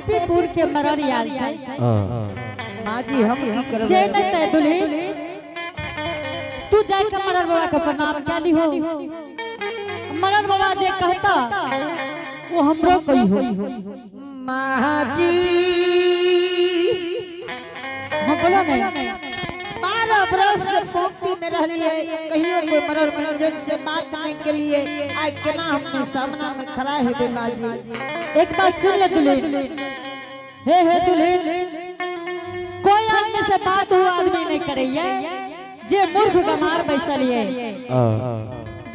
पोपीपुर के मरर आयल छै। माँ जी, हम की से करबै? नहीं ते दुल्हन, तू जाके मरर बाबा के प्रणाम क्या ली हो। मरर बाबा जे कहता वो हमरो कही हो। माँ जी, हम बोलो नहीं। 12 बरस से पोपी में रहलिए, कहियो कोई मरर मंजन से बात नहीं के लिए। आज केना हमने सामना में खड़ा हेबे माँ जी? एक बात सुन ले दुल्हन। हे हे दुल्हन, कोई आदमी से बात वो आदमी नहीं करैये जे मूर्ख गमार बैसल ये।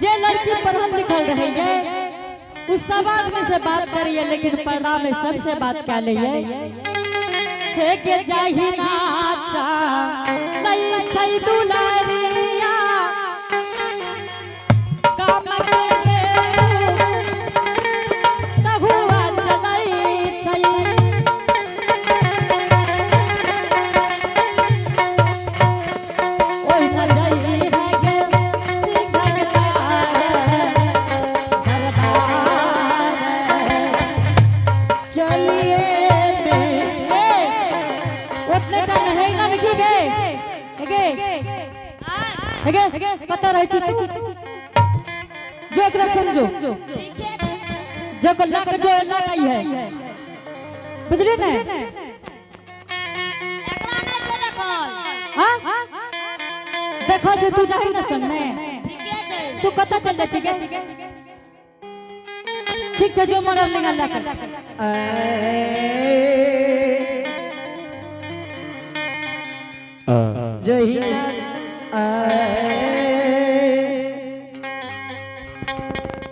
जे लड़की पढ़ल लिखल रहैये उ सब आदमी से बात करिए, लेकिन पर्दा में सबसे बात क्या लइए। हे के जाही नाचा नहीं छै दुलारिया, काम के के तहुआ चलै छै। ओहि न जई है गे सिंहक तार दरबार। चलिए में ए, ओतने टा नहीं ना लिखी गे। गे गे, कतऽ रहै छी तू? जो एकरा समझो। ठीके छै। जो को लाके, जो लाके आई है, बुझली ने? एकरा नहि छै देखल। हाँ, देखो छै, तू जाही ना संग में। ठीके छै। तू कतऽ चल जाइ छी गे? ठीक छै, जो मरल लिंगा लाके। जहिना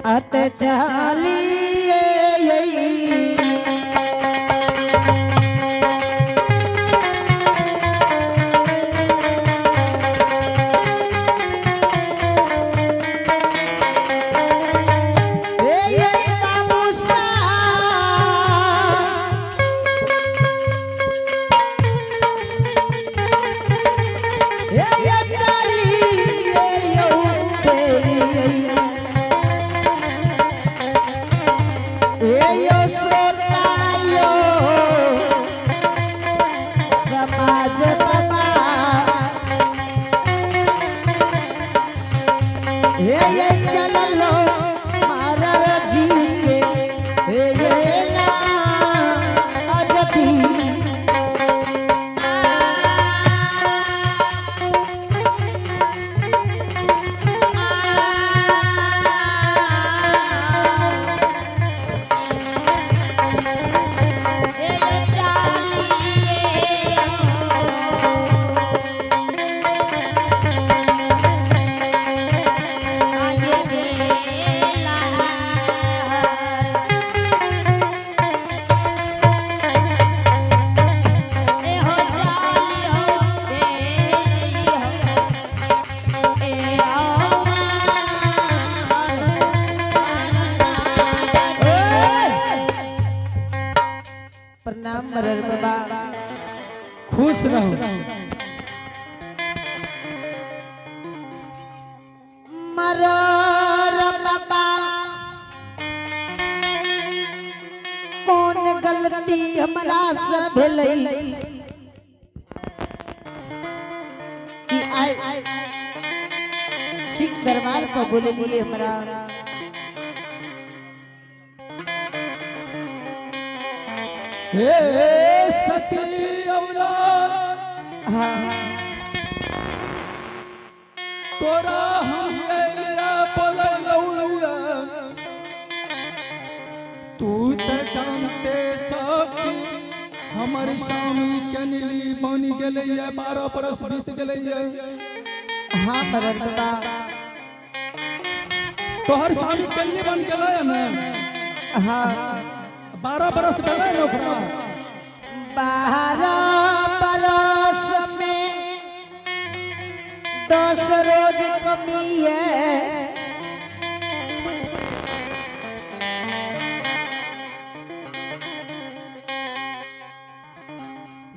अत चलिए। हे बाबू साहब, हे ये चलिए यौ तेरी, हे यो श्रोता यो समाज बाबा, हे ये चललो मारर जी के, हे ये ना अजती। हे चलिए। आज बेला ए हो चाली हो बेली हो ए हो मार मार। प्रणाम मरर बाबा। खुश रहो। मरर बाबा, कौन गलती हमरा से भेलै कि आइ सिंह दरबार पर बोललिए हमरा? हे सती औलाद, हाँ। तोरा हम अयलिया बोलैलहुँ, तू तऽ जानते छ कि हमर स्वामी केनली बनि गेलैया, 12 बरस बीत गेलैया। हाँ मरर बाबा। तोहर स्वामी केनली बन गेलै ने? हाँ। 12 बरस भेलै ने ओकरा? 12 बरस में 10 रोज कमी है।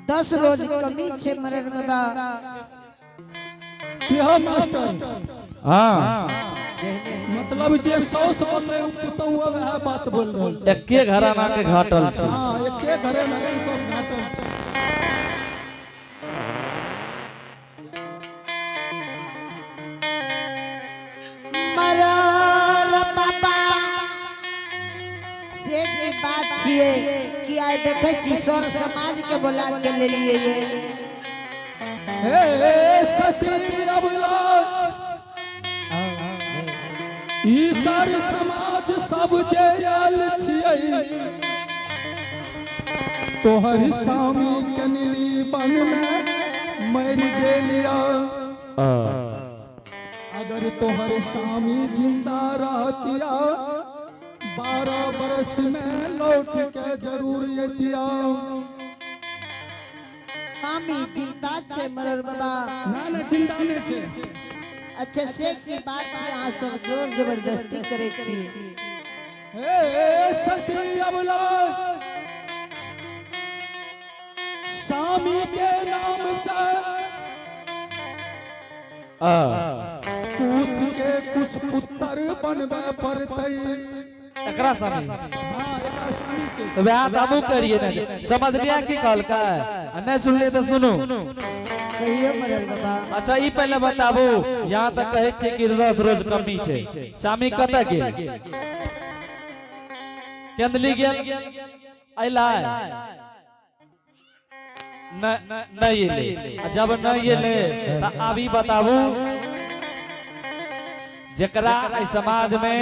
10 रोज कमी छे मरर बाबा। की हो मास्टर? हाँ। मतलब जे साउस बोलले उ पुतहु वएह बात बोल रहल छै। एके घराना के घाटल छै। हाँ, एके घरे लगे सब घाटल छै। मरर बाबा से की बात छिए कि आइ देखै छी सर समाज के बोला के लेलिए ये। हे सती अबला, ई सर समाज सब जे आयल छियै, तोहर स्वामी कनली वन में मरि गेलिया। अगर तोहर स्वामी जिंदा रहतिया 12 बरस में लौट के जरूर अतिया। मामी चिंता छे मरर बाबा। ना ना चिंता नहीं छे। अच्छा से की बात छे, अहाँ सब जोर जबरदस्ती करे छी। हे सती अबला, स्वामी के नाम से कुश के कुश पुत्र बनबे पड़तै। एकरा स्वामी? हाँ, एकरा स्वामी के। तो वह तो हमहूँ करिए ना, समझलिए की कहलकै? आ नहीं सुनलिए तो सुनू। कहियो मरल बाबा। अच्छा ई पहले बताबू, यहाँ तक कहै छियै कि 10 रोज कमी छै, स्वामी कतऽ गेल? केंदली गेल अइलै नहीं एलै। आ जब नहीं एलै तऽ आब ई बताबू, जेकरा एहि समाज में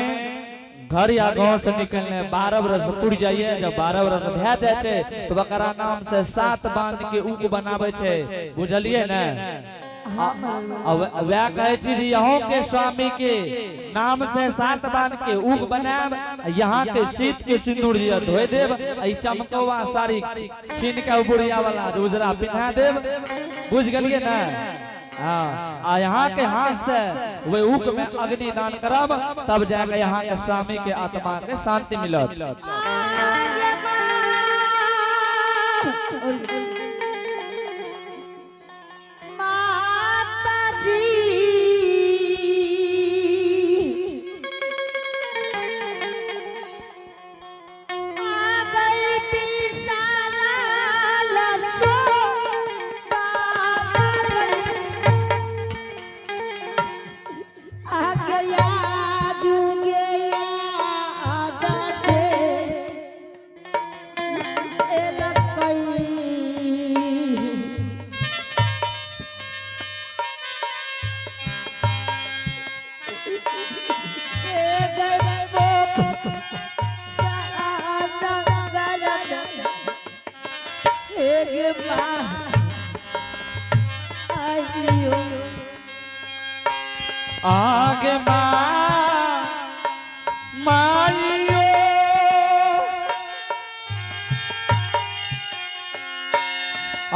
घर या गांव से निकलने 12 बरस पुर जाइए, जब 12 बरस भए जाइ छै तो ओकरा नाम से 7 बांध के ऊक बनाबै छै, बुझलिए ने? वह कहै छी जे यहाँ के स्वामी के नाम से 7 बांध के ऊक बनायब, यहाँ के शीत के सिंदूर दिया धोए देब, आ ई चमकौआ साड़ी छीन के बुढ़िया वाला उजरा पिन्हा देब, बुझ गेलिए ने? हाँ, आ यहाँ के हाथ से वे ऊक में अग्नि दान करब, तब जाके यहाँ के स्वामी के आत्मा के शांति मिलत। माता जी आ गई बिसारा लसो बाबा गई। आ गया जुगया आदते एलकई। आगे माँ माइयो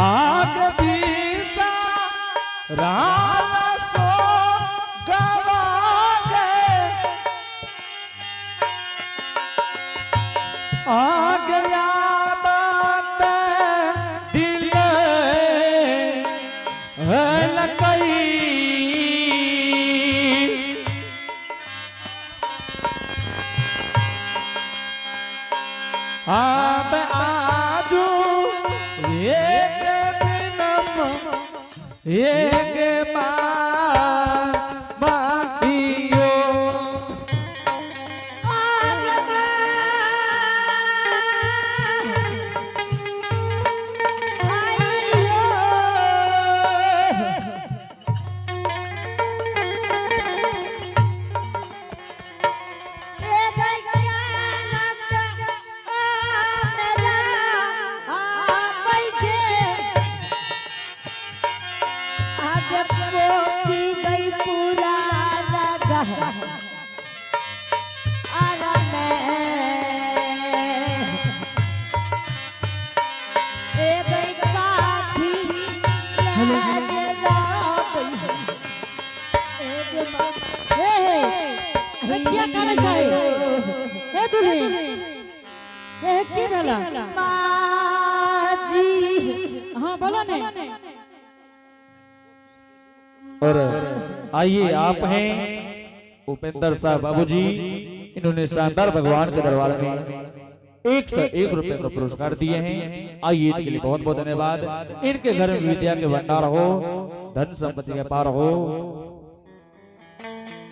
आगे बीसा राम सो गवा दे, आगे याद दिल लकई। अब आजू एक दिनम एक माइयो। हे हे हे, किया करे चाहे हे दुल्हन? हे हे, की भेला? माजी। हाँ, बोलो ने। और आइए, आप हैं उपेंद्र साहब बाबूजी, इन्होंने शानदार भगवान के दरबार में 101 रुपए का पुरस्कार दिए हैं। आइए, इनके लिए बहुत बहुत धन्यवाद। इनके घर में विद्या के भंडार हो, धन संपत्ति का पार हो।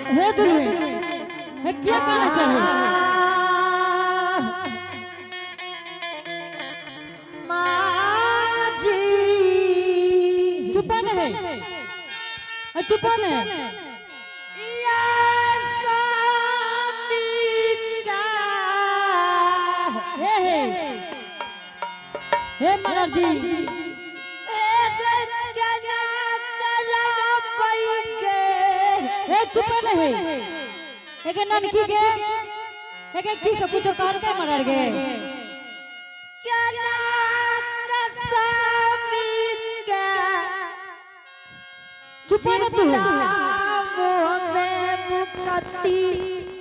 हे दुल्हन, हे क्या कहना चाहे? माँ जी। चुप नहीं, चुप नहीं। या स्वामी का। हे हे हे मगर जी। केना कराबै के। हे, चुप नहीं। एके ननकी के, एके की सब कुछ कहल के मरर गे? केना कसामी के। चुप न तू। मुँह में मुकती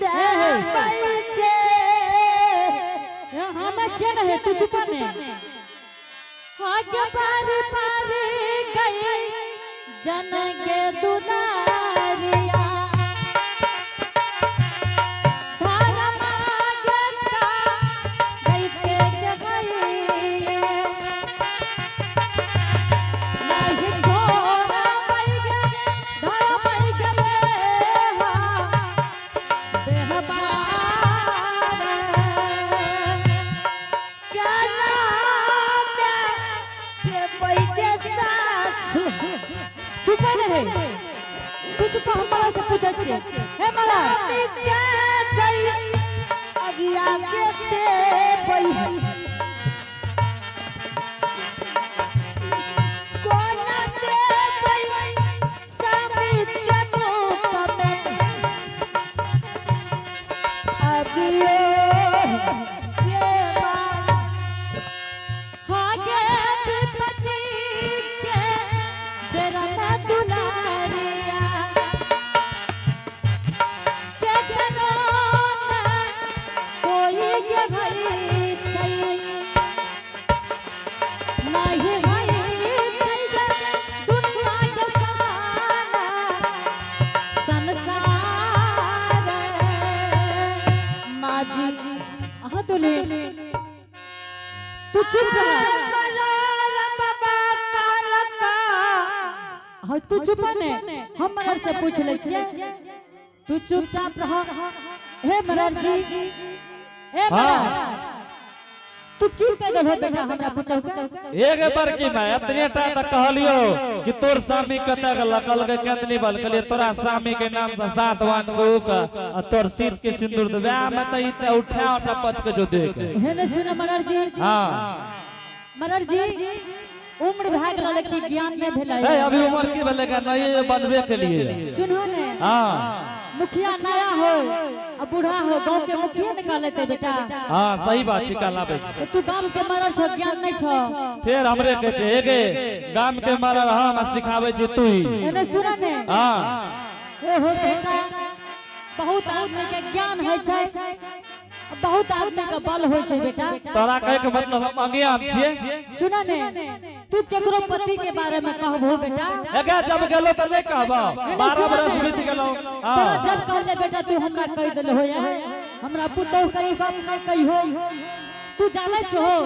देबै के। हम अच्छे नहीं, तू चुप नहीं। आगे पार पार गई जन के दुलारिया, धारा मांगता गई के गई नहीं छोरा पई गे, धारा पई गे बेहा बेहबार। केना देबै के सासु। चुप रहे तू, चुप। हम मरा से पूछै छियै। हे मरा। स्वामी के गई अगिया के देबै, कोना देबै स्वामी के मुख में अगियो के माँ। हागे विपत्ति के बेरा में दुलारिया के करो ना कोई के भई छै, नहीं भई छै गे दुनिया के सारा संसार। माँ जी। हाँ दुल्हन, तू चुप रह। मलाल बाबा कालका। हाँ, तू चुप ने, हम मरर से पूछ ले छियै, तू चुपचाप रह। हे मरर जी, हे मरर, तू की कह देलहो बेटा हमरा पुतहु के? एक बार की मैं इतने टा तक कहलियो कि तोर स्वामी कतक लकल के केतनी बल कहलिए, तोरा स्वामी के नाम से सात वान को आ तोर सीत के सिंदूर देबे में त ई त उठा उठा पच के जो देख। हे ने सुन मरर जी। हां। मरर जी, उम्र भए गेल लेकिन ज्ञान नहीं भेलै। ए, अभी उम्र की भेलै का नहीं बनबे के लिए। सुनहो ने। हां। मुखिया नया हो आ बूढ़ा हो, गांव के मुखिया ने कहलेते बेटा। हां, सही बात छै, कहलाबै छै। तो तू गाम के मरल छो, ज्ञान नहीं छो। फिर हमरे कहै छै, हे गे, गाम के मरल हम आ सिखाबै छी तू ही। एने सुन ने। हां। ए हो बेटा, बहुत आदमी के ज्ञान होइ छै, बहुत आदमी के बल होइ छै बेटा। तोरा कहे के मतलब हम अज्ञान छियै? सुन ने, तू केकरो पति के बारे में कहबो बेटा? एका जब गेलो त नहीं कहबो। एने 12 सुन बरस ने। बीत गेलो। तोरा जब कहले बेटा, तू हमरा कहि देले हो यार, हमरा पुतोह कही गप नहीं कहिहो। तू जानै छहो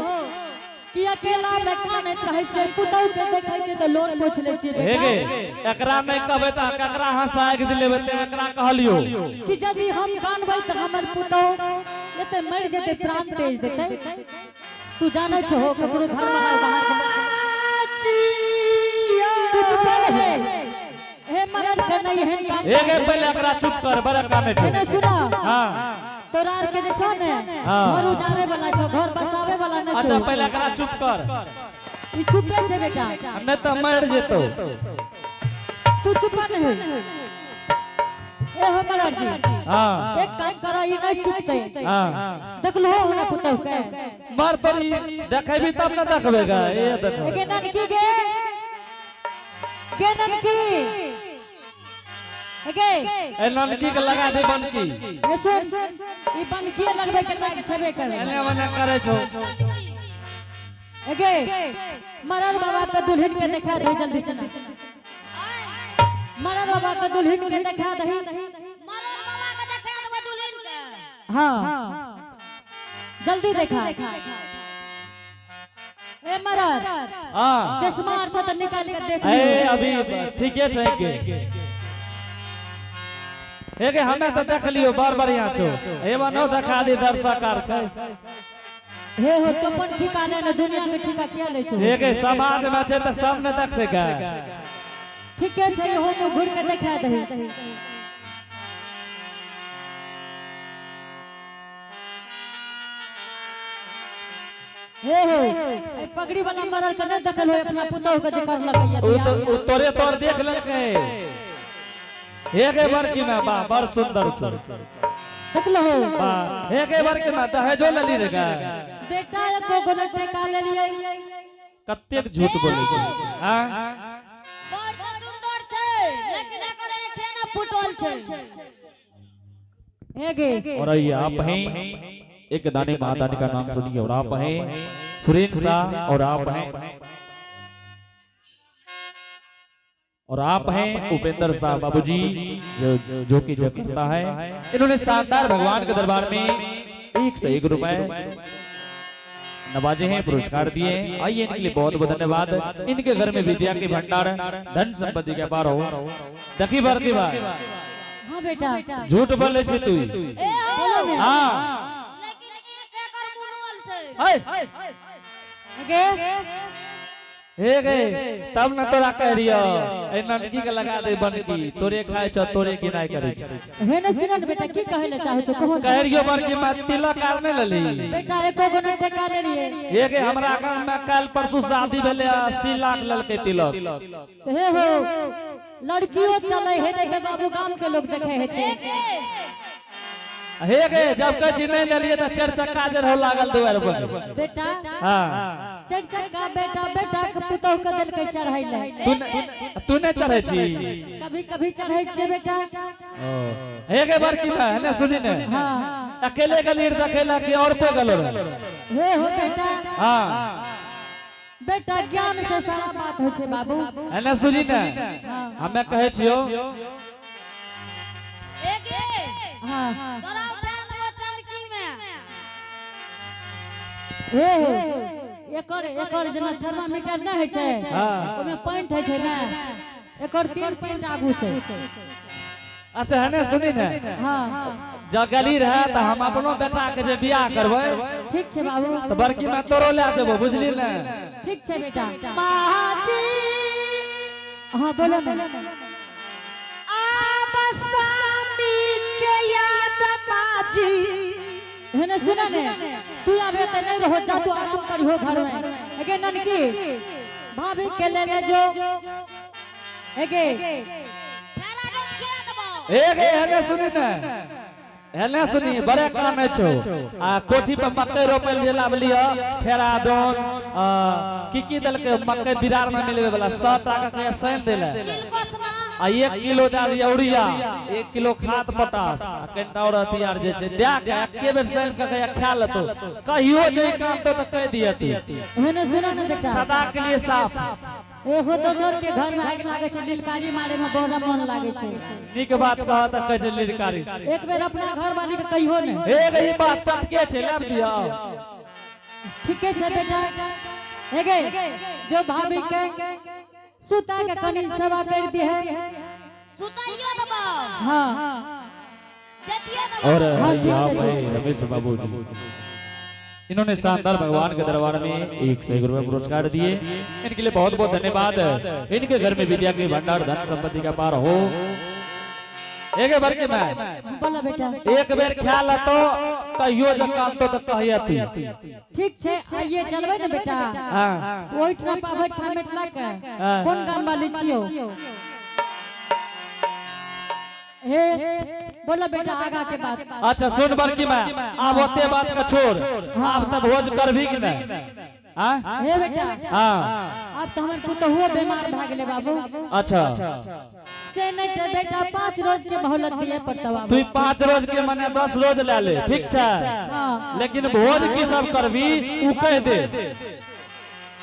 कि अकेला में कानैत रहै छै, पुतोह के देखै छै तऽ लोर पोछ लै छियै। हे बेटा। गे, एकरा नहीं कहबै त ककरा हंसाय के दिलेबै ते एकरा कहलियो। कि यदि हम कानबै तऽ हमर पुतोह एते मरि जेतै, प्राण तेज देतै। तू जानै छहो ककरो घर में बाहर। तू चुप रहे। हे मरद के नहीं एहन काम। हे गे, पहले एकरा चुप कर, बड़ा काने छौ। एने सुन। हां। तोरा आर के जे छौ ने, हाँ। घर उजारे वाला छौ, घर बसावे वाला नहीं अच्छा। छौ। पहले एकरा चुप कर। ई चुपे छै बेटा। नहीं त मर जेतौ। तू चुप नहीं। ए हो मरद जी। हां। एक काम कर, ई नहीं चुपते। हां। देखलो हो ना पुतहु के? मर तोरी, देखेबी तब न देखबे गा, ए देखबे। एगे ननकी गे, गे ननकी, एगे। ए ननकी के लगा दे बनकी। ए सुन, ई बनकिए लगबे के लायक छेबे करे। एने ओने करे छौ। एगे मरर बाबा के दुल्हन के देखा दही, जल्दी से ना। मरर बाबा के दुल्हन के देखा दही। मरर बाबा। हाँ जल्दी देखा। ए मरद, हाँ। चश्मा आर छौ त निकाल के देख ए लियो। अभी ठीके छै के हे गे, हमे तऽ देख लियो, बड़ बढ़िया छौ। एवा नो देखा दी दर्शक आर छै। हे हो, तो अपन ठिका ले ने, दुनिया के ठिका किया ले छौ? हे गे, समाज में छै तऽ सब ने देखते के। ठीके छै, इहो मुँह घुर के देखा दही। हे हो, ए पगड़ी वाला मरल के नहीं देखल हो अपना पुतोह के जे करलकै उ बियाह। तो उ तोरे तोर देख लेलकै। हे गे बड़की में बा, बड़ सुंदर छौ। देखल हो? बा, हे गे बड़की में दहेजो लेली रे गे। बेटा एको गो न टेका लेलियै। कतेक झूठ बोलै छै। हाँ? बड़ तऽ सुंदर छै, लेकिन एकर आँखे न फूटल छै। हे गे। और ये आप हैं एक दानी महादानी का नाम सुनिए, और आप हैं सुरेंद्र शाह, और आप हैं, और आप हैं उपेंद्र शाह बाबूजी, जो जो कि जगता है। इन्होंने शानदार भगवान के दरबार में 1 से 1 रुपए नवाजे हैं, पुरस्कार दिए हैं। आइए, इनके लिए बहुत बहुत धन्यवाद। इनके घर में विद्या के भंडार, धन संपत्ति के पार हो। देखी बड़की बात। हाँ बेटा। झूठ बोले छी तू। ए हो। हाँ। लेकिन एक एकर मुनल छै। गे। हे गे, तब न तोरा कह रियो ए ननकी के लगा दे बनकी, तोरे खाय छ, तोरे गिनाय करे छ। हे ने सुनल बेटा, की कहे ले चाहे छो कहो। कह रियो बड़की मां तिलक आर नहीं लेली। बेटा एको गो न टेका लेलियै। हे गे, हमरा गांव में काल परसों शादी भेले, 80 लाख ललके तिलक। तो हे हो, लड़कियों चले हेते के बाबू गांव के लोग देखे हेते। हे गे, जब कह छी नहीं लेलिए त चार चक्का जे रहो लागल दुआर पर। बेटा। हाँ। चार चक्का बेटा, बेटा के पुतोह के देलकै चढ़ै ले। तू ने चढ़ै छी? कभी कभी चढ़ै छियै बेटा। हे गे बड़की मां, ने सुनी ने। हाँ। अकेले गलीर देखेला कि और कोई गलो रहे? हे हो बेटा। हाँ। बेटा ज्ञान से सारा बात होइ छै बाबू। ने सुनी ने। हाँ। हमें कहै छियो। ए गे। हाँ। तोरा उठा लेबो चमकी में। हे हो, एकर एकर जेना थर्मामीटर नहि होइ छै, हाँ। ओहिमे पॉइंट होइ छै ने, एकर 3 पॉइंट आगू छै। अच्छा है ने सुनी ने। हाँ। जब गली रहे तो हम अपनो बेटा के जे बियाह करबै। ठीक छै बाबू। तो बड़की मां तोरो ले जेबो, बुझली ने? ठीक छै बेटा। माजी। हाँ बोलो ने। आब स्वामी के याद माजी। हे ने सुन ने, तू आबे त नहीं रहो, जा तू आराम करिहो घर में। एगे ननकी भाभी के ले ले जो। एगे फेरा डोम खिया देबो। एगे है ने सुनी ने, है ने सुनी, बड़े कान छौ। आ कोठी पर मकई रोपल जे लाबलियो फेरा दोन, की की देलकै मकई बिरार में मिलवे वाला 100 टाका के सैन देले। चिलकोसना। आ 1 किलो दए दिया यूरिया, 1 किलो खाद पोटास, आ कनिटा और हथियार जे छै दए के एके बेर सैन के के खा लेतो। कहियो जे काम तो कह दिया तू। हे ने सुन ने बेटा। सदा के लिए साफ। एगो दोसर के घर में आगि लागे छै, लिलकारी मारे में बड़ा मन लागे छै। नीक बात कह त कहै छै लिलकारी। एक बेर अपना घर वाली के कहियो ने। हे गई बात टटके छै, लाब दिया। ठीके छै बेटा। हे गे, जो भाभी के सुता के कनी सेवा कर दी है। सुताइयो देबो। हाँ। जतियो देबो। और हाँ, ठीक यहाँ है, पर ठीक है। रमेश बाबू जी, इन्होंने शानदार भगवान के दरबार में 1 से 1 रुपए पुरस्कार दिए, इनके लिए बहुत बहुत धन्यवाद। इनके घर में विद्या के भंडार, धन संपत्ति का पार हो। एक बार के मैं बोला बेटा। एक बेर ख्याल तो कहियो जो काम तो कहिया तू। ठीक छै, आइए चलबै ने बेटा। हाँ। ओहिठाम पाबै ठाम मेटला के। हाँ। कोन गाम वाली छियो? हे बोला बेटा आगा के बात। अच्छा सुन बड़की मैं, आब ओते बात का छोड़, आब त भोज करबी कि नहीं? हाँ? हे बेटा। हाँ। अब तो हमर पुतहुओ बीमार भए गेलै बाबू। अच्छा। से नहीं तो बेटा 5 रोज के मोहलत दिए पड़ता बाबू। तू 5 रोज के मने 10 रोज ले ले, ठीक छै? हाँ। लेकिन भोज की सब करबी उ कह दे।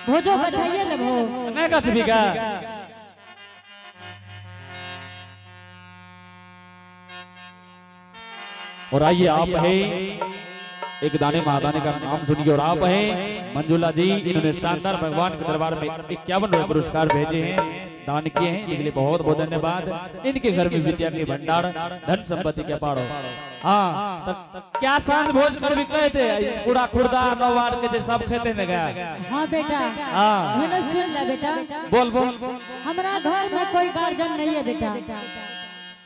भोजो गछाइए लेबो। नहीं गछबी का? और आइए आप हैं एक दाने महादाने का नाम सुनिए और आप हैं मंजुला जी, इन्होंने शानदार भगवान के दरबार में 51 रुपए पुरस्कार भेजे हैं, दान किए हैं, इनके लिए बहुत बहुत धन्यवाद। इनके घर में विद्या के भंडार, धन संपत्ति के पारो। हाँ तो क्या सांझ भोज कर भी कहते पूरा खुर्दा नौवार के जे सब खेते न गया। हाँ बेटा। हाँ मैंने सुन ले बेटा। बोल बोल। हमारा घर में कोई गार्जियन नहीं है बेटा।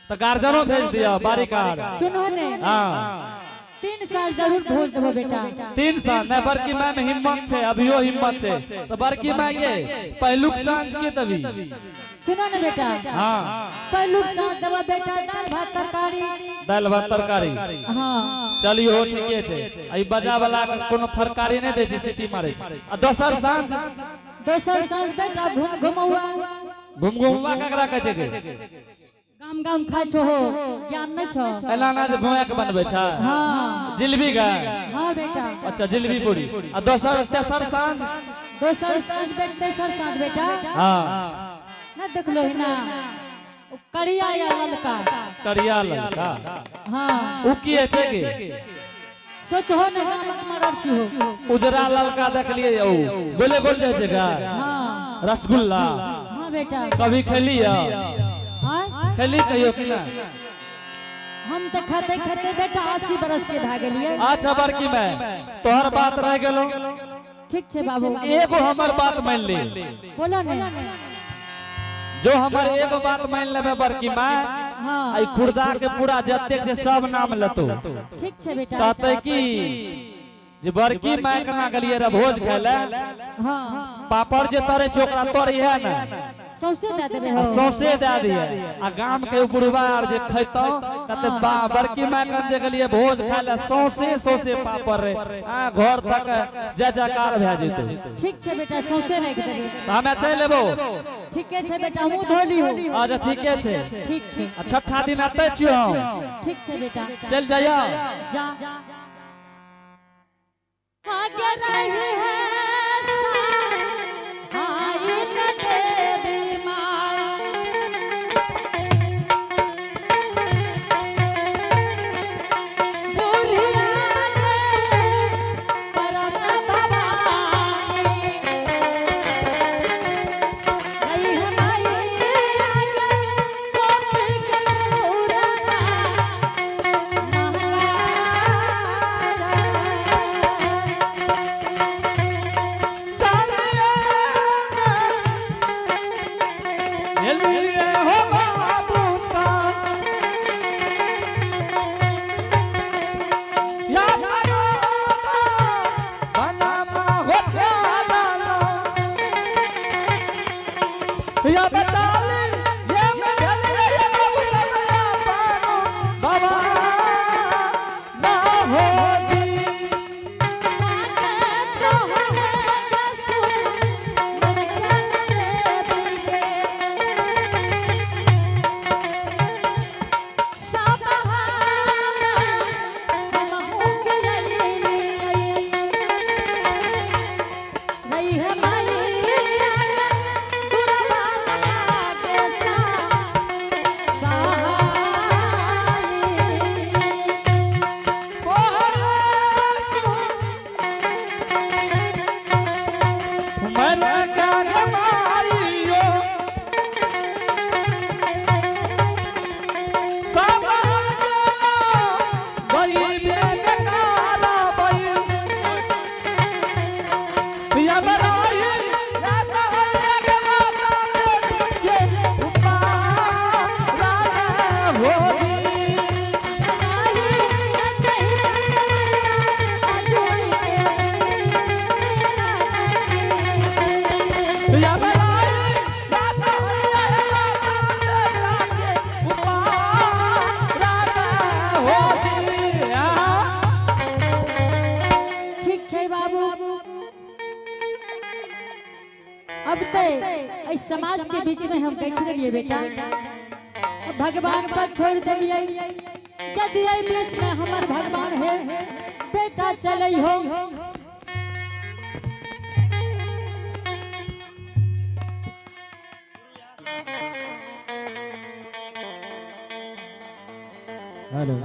तो गार्जियनों भेज दिया बारीकार। सुनो ने। हाँ 3 साल जरूर भोज देबो बेटा। 3 साल नहीं, बड़की माय में हिम्मत है, अभियो हिम्मत है तो बड़की माय के पहलुक सांझ के तभी। सुनो ने बेटा। हाँ पहलुक सांझ देबो बेटा, दाल भात तरकारी। दाल भात तरकारी। हाँ चलियो ठीके छै। आई बजा वाला कोनो फरकारी नहीं दे छै, सीटी मारे छै। आ दोसर सांझ? दोसर सांझ बेटा घूम घुमौआ। घूम घुमौआ केकरा कहै छै के? गाम गाम खाइ छो हो, ज्ञान नहीं छो। एना ना जे घुमा के बनबै छै। हाँ जिलबी गा। हाँ बेटा। अच्छा जिलबी पूरी। आ दोसर तेसर सांझ? दोसर सांझ बेटा, तेसर सांझ बेटा। हाँ ना देखलो ही ना करिया या ललका। करिया ललका। हाँ उ की है छै के? सोच हो ना गामक मरर छी हो। उजरा ललका देखलिए यौ गोले गोल जाइ छै गा। हाँ रसगुल्ला। हाँ बेटा। कभी खेली या? खेली कहियो कि ना? हम तो खाते खाते बेटा 80 बरस के भा गेलिए। अच्छा बड़की मैं तोहर बात रह गेलो। ठीक छै बाबू। एगो हमर बात मान ले। बोलो ने। जो हमर एगो बात मान लेबे बड़की मां। हाँ आई खुर्दा के पूरा जतेक जे सब नाम लेतो। ठीक छै बेटा। कहते की जे बड़की माय कना गेलिए रे भोज खाय ले। हाँ पापड़ जे तरे छै ओकरा तोरी है ना, सौंसे दे देबे हो। सौंसे दे दिए। आ गाम के बुढ़वा आर जे खैतो कहते बा बड़की माय कन जे गेलिए भोज खाय ले सौंसे सौंसे पापड़ रे आ घर तक जय जयकार भए जेतै। ठीक छै बेटा, सौंसे राखि देबे। त हमे चलि लेबो। ठीके छै बेटा, हमहूँ धो लिहो। अच्छा ठीके छै। ठीक छै। आ छठा दिन आते छियो हम। ठीक छै बेटा, चलि जाइयो। जा आगे रही है देवी माँ, बुढ़िया परम भवानी, रही है माई आगे गोपी के पूरना महंगा। अब ते इस समाज के बीच में हम कैसे रहिए बेटा, भगवान पर छोड़ दिलिए। यदि एहि बीच में हमर भगवान है बेटा चले हो। हेलो।